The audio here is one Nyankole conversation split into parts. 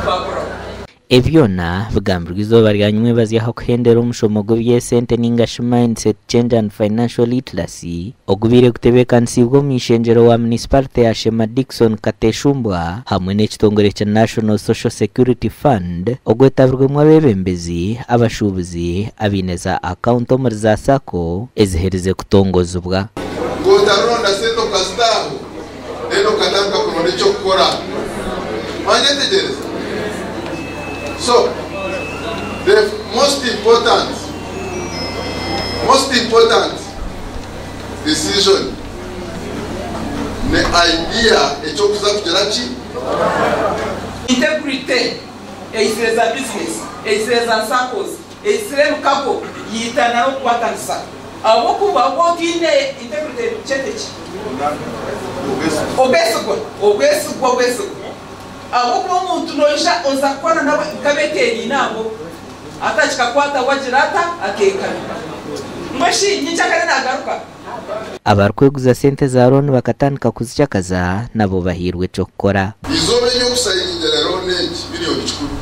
Twakuraho. Ebi byona bigambirwe eizooba rya nyimwebazyo aha kuhendera omushomo gw'eby'esente ninga shi Mindset Change and Financial Literacy ogubaire gutebeekanisiibwe omuny'ishengyero wa munisiparite ya Sheema Dickson Kateshumbwa hamwe n'ekitongore kya National Social Security Fund ogwetabirwemu abeebembezi, abashuubuzi, abaine za akawunti omuri za sacco eziherize kutongozibwa. Ngu otaronda sente okazita aho then okatandika kuronda ekyokukora. Wanyetegyereza? So the most important most important decision ni idea ekyokuza kugira ki? Integrity eizire za business, eizire za saccos, eizire emikago yiitana n'okukwatanisa ahabw'okuba waaba otaine integrity kyete ki? Obwesigwa, obwesigwa, obwesigwa ahabw'okuba omuntu noija oza kukora nawe nk'abeeteeraine abo ata kikakwata wagira ata ateekame mbwenu shi nyenkyakare naagaruka? Abarikweguza sente za looni bakatandika kuzikyakaza nabo bahairwe eky'okukora. Eizooba ery'okusayiningira looni egi miriyoni kikumi.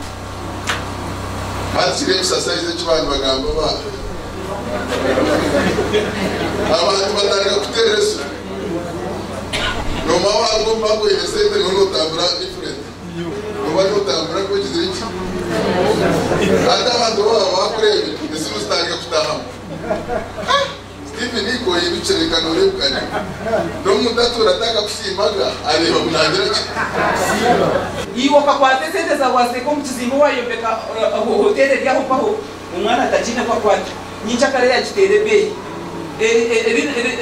Hati kiri ekisasaizi eki baaba nibagamba ba abantu batandika kuteera esimu. Noomanya waaruga omu banka oine sente nooba nootambura different. Nooba nootambura nk'ogizire ki? Hati abantu bo baba bakureebire esimu zitandika kutahamu. Ah! Steven koyirukire reka norebukane nomuntu atuura atakakusiimaga areeba ngu nagira ki? Iwe okakwata esente zaawe waziteeka omu kizimbe wayombeka hoteeri eri aho mpaho omwana atagiine ku akwata nyenkyakare yagiteera ebeeyi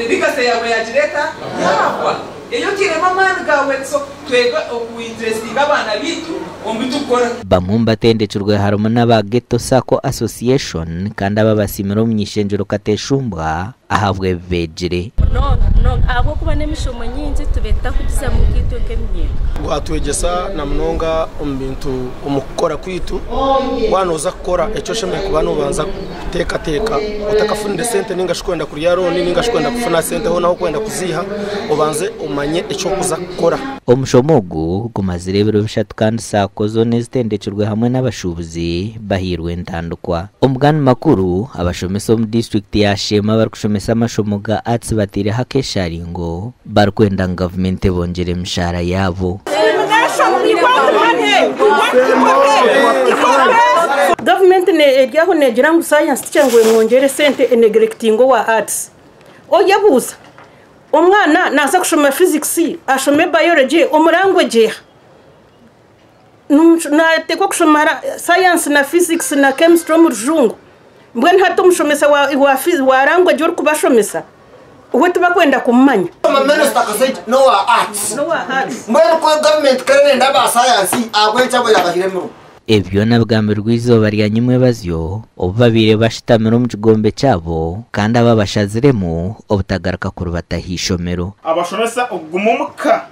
legacy yaawe yagira eta? Yaahwa. Ei otairemu amaani gaawe so twege oku interestinga abaana baitu omu bi turikukora. Bamwe omu batendekirwe harimu n'aba Ghetto Sacco Association kandi aba basiimire omuny'eishengyero Kateshumbwa ahabw'ebi beegire. Munonga munonga ahabw'okuba n'emishomo nyingi tubaire tutakugizamu nkaitwe nk'eminyeeto. Gwatwegyesa na munonga omu bintu omu kukora kwaitu. Waaba nooza kukora eki oshemereire kuba noobanza kuteekateeka otakafunire sente ninga shi kwenda kurya looni ninga shi kwenda kufuna sente hoona ahu orikwenda kuziiha obanze omanye eki orikuza kukora. Omushomo ogu gumazire ebiro bishatu kandi saako zoona ezitendekirwe hamwe n'abashuubuzi bahairwe entandikwa. Omu gandi makuru, abashomesa omu disiturikiti ya Sheema abarikushomesa amashomo ga Arts bateireho akesharingo barikwenda ngu gavumenti ebongyere emishaara yaabo. Gavumenti eri aho neegira ngu sayansi tikye ngu emwongyere esente enegirekitinga owa aatisi. Oyebuuza, omwana naaza kushoma fizikisi, ashome bayorogi omu rangwegi eha? Naateekwa kushoma sayansi na fizikisi na kemisituri omu rujungu. Mbwenu hati omushomesa wa rangwegi orikubashomesa we tibakwenda kumumanya. Minisita Kasaija n'owa Arts. Mbwenu ku gavumenti kare nenda aba sayansi ahabw'enki abo yaabahire emirimo? Ebi byona bigambirwe eizooba rya nyimwebazyo obu babaire bashutamire omu kigombe kyabo kandi aba bashaziremu obutagaruka kurubata aha ishomero. Abashomesa okuguma omuka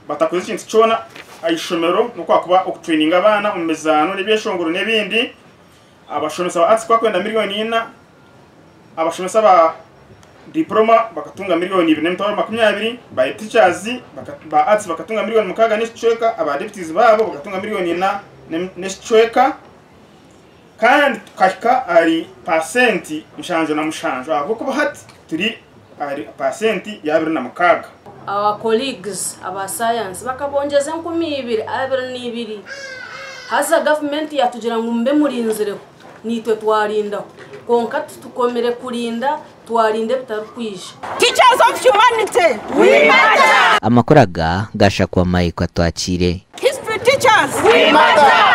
batakoze kintu kyona aha ishomero n'okwakuba okutureyininga abaana omu mizaano n'ebyeshongoro n'ebindi. Abashomesa ba Arts ku bakwenda miriyoni ina, abashomesa ba Diporoma bakatunga miriyoni 2,220, ba Head Teachers ba Arts bakatunga miriyoni 6 n'ekicweka, aba Deputies baabo bakatunga miriyoni ina n'ekicweka kandi tukahika ahari paasenti 77 ahabw'okuba hati turi ahari paasenti ya 26. Our colleagues aba science bakabongyeza 2000 22 haza government yatugira ngu mube murinzireho naitwe twarindaho kwonka titukomire kurinda twarinda ebitarikwija. Teachers of humanity, we matter! Amakuru aga gashakwa Mike Atwakire. History teachers, we matter!